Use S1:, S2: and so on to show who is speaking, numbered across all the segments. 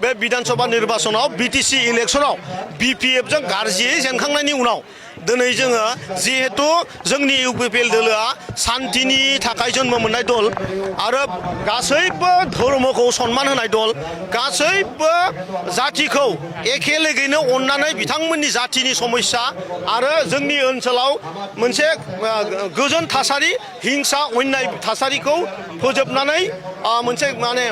S1: बे विधानसभा निर्वाचनाव BTC इलेक्शनाव BPF जों गारजियै जेनखांनायनि उनाव दिनै जोङो जिहेतु जोंनि UPPL दोलोआ सान्थिनि थाखाय जन्म मोननाय दल आरो गासैबो धर्मखौ सन्मान होनाय दल गासैबो जातिखौ एखे लोगोयैनो अननानै बिथांमोननि जातिनि समस्या आरो जोंनि ओनसोलाव मोनसे गोजोन थासारि हिंसा अन्याय थासारिखौ फोजोबनानै मोनसे माने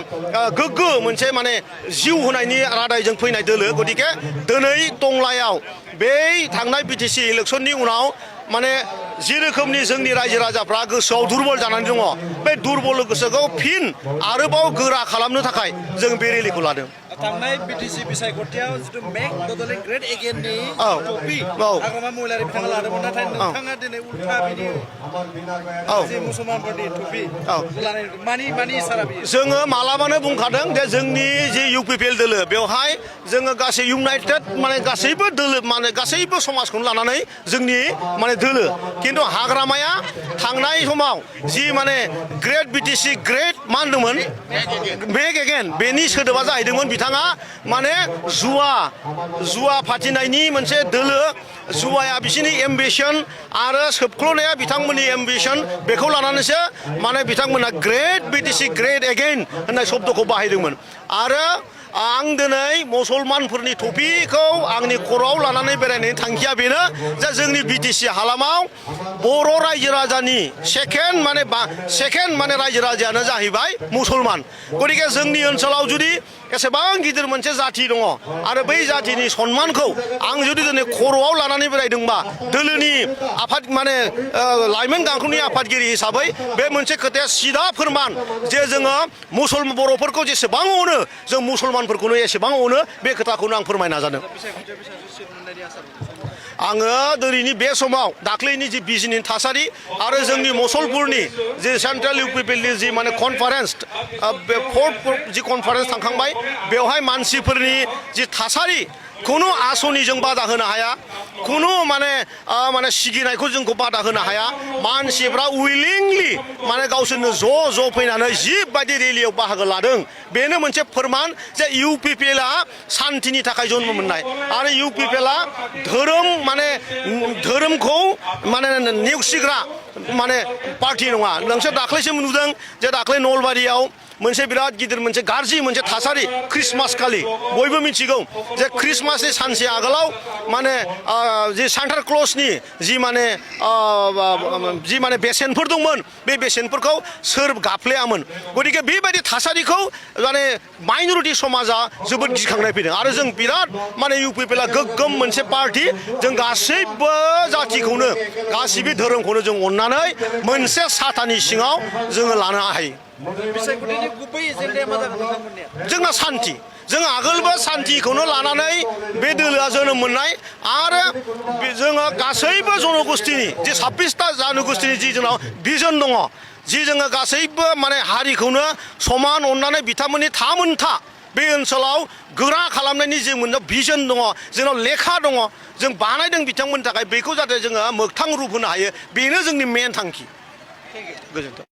S1: गोग्गो मोनसे माने जिउ होनायनि रादायजों फैनाय दोलो गतिके दिनै टंलायाव बे थांनाय बिटिसि इलेक्शननि उनाव माने जि रोखोमनि जोंनि रायजो राजाफ्रा गोसोआव दुरबल जानानै दङ बे दुरबल गोसोखौ फिन आरोबाव गोरा खालामनो थाखाय जों बे रेलिखौ लादों
S2: थांनाय बिटिसि बिसायख'थियाव जिथु मेक बड'लेण्ड ग्रेट एगेननि टपि हाग्रामा महिलारि बिथाङा लादोंमोन नाथाय नोंथाङा दिनै उल्था बिनि जे मुसलमानफोरनि टपि लानाय मानि इसारा बियो
S1: जोङो मालाबानो बुंखादों जे जोंनि जे UPPL दोलो बेवहाय जोङो गासै इउनाइटेड माने गासैबो दोलो माने गासैबो समाजखौनो लानानै जोंनि माने दोलो खिन्थु हाग्रामाया थांनाय समाव जि माने ग्रेट बिटिसि ग्रेट मा होनदोंमोन मेक एगेन बेनि सोदोबा जाहैदोंमोन बिथाङा माने जुवा फाथिनायनि मोनसे दोलो जुवाया बिसिनि एम्बिशन आरो सोबख्ल'नाया बिथांमोननि एम्बिशन बेखौ लानानैसो माने बिथांमोना ग्रेट बिटिसि ग्रेट एगेन होननाय शब्दखौ बाहायदोंमोन आरो आं दिनै मुसलमानफोरनि टपिखौ आंनि खर'आव लानानै बेरायनायनि थांखिया बेनो जे जोंनि बिटिसि हालामाव बर' रायजो राजानि सेकेन्ड माने रायजो राजायानो जाहैबाय मुसलमान गतिके जोंनि ओनसोलाव जुदि एसेबां गिदिर मोनसे जाति दङ आरो बै जातिनि सन्मानखौ आं जुदि दिनै खर'आव लानानै बेरायदोंबा दोलोनि आफाद माने लाइमोन गांखंनि आफादगिरि हिसाबै बे मोनसे खोथाया सिदा फोरमान जे जोङो मुसलमान बर'फोरखौ जेसेबां अनो जों मुसलमानफोरखौनो एसेबां अनो बे खोथाखौनो आं फोरमायनो नाजादों आङो दिनैनि बे समाव दाख्लैनि जि बिजिनि थासारि आरो जोंनि मुसलपुरनि जि सेन्ट्रेल UPPLनि जि माने कनफारेन्स बे फोर्थ जि कनफारेन्स थांखांबाय बेवहाय मानसिफोरनि जि थासारि खुनु आसनिजों बादा होनो हाया खुनु माने सिगिनायखौ जोंखौ बादा होनो हाया मानसिफ्रा उइलिंलि माने गावसोरनो ज' फैनानै जिबायदि रेलियाव बाहागो लादों बेनो मोनसे फोरमान जे UPPLआ सान्थिनि थाखाय जन्म मोननाय आरो UPPLआ धोरोमखौ माने नेवसिग्रा माने पार्टि नङा नोंसोर दाख्लैसो नुदों जे दाख्लै नलबारियाव मोनसे बिराद गिदिर मोनसे गाज्रि मोनसे थासारि क्रिसमास खालि बयबो मिथिगौ जे क्रिसमासनि सानसे आगोलाव माने जि सान्टा क्लजनि जि माने बेसेनफोर दंमोन बे बेसेनफोरखौ सोर गाफ्लेयामोन गतिके बेबायदि थासारिखौ माने माइनरिटि समाजा जोबोद गिखांनाय फैदों आरो जों बिराद माने UPPLआ गोग्गोम मोनसे पार्टि जों गासैबो जातिखौनो गासिबो धोरोमखौनो जों अननानै मोनसे साथानि सिङाव जोङो लानो हायो जोंना सान्थि जों आगोलबो सान्थिखौनो लानानै बे दोलोआ जोनोम मोननाय आरो जोङो गासैबो जनगोष्ठीनि जे 26टा जनगोष्ठीनि जि जोंनाव भिजन दङ जि जोङो गासैबो माने हारिखौनो समान अननानै बिथांमोननि थामोनथा बे ओनसोलाव गोरा खालामनायनि जों मोनसे भिजन दङ जोंनाव लेखा दङ जों बानायदों बिथांमोननि थाखाय बेखौ जाहाथे जोङो मोगथां रूप होनो हायो बेनो जोंनि मेन थांखि गोजोन्थों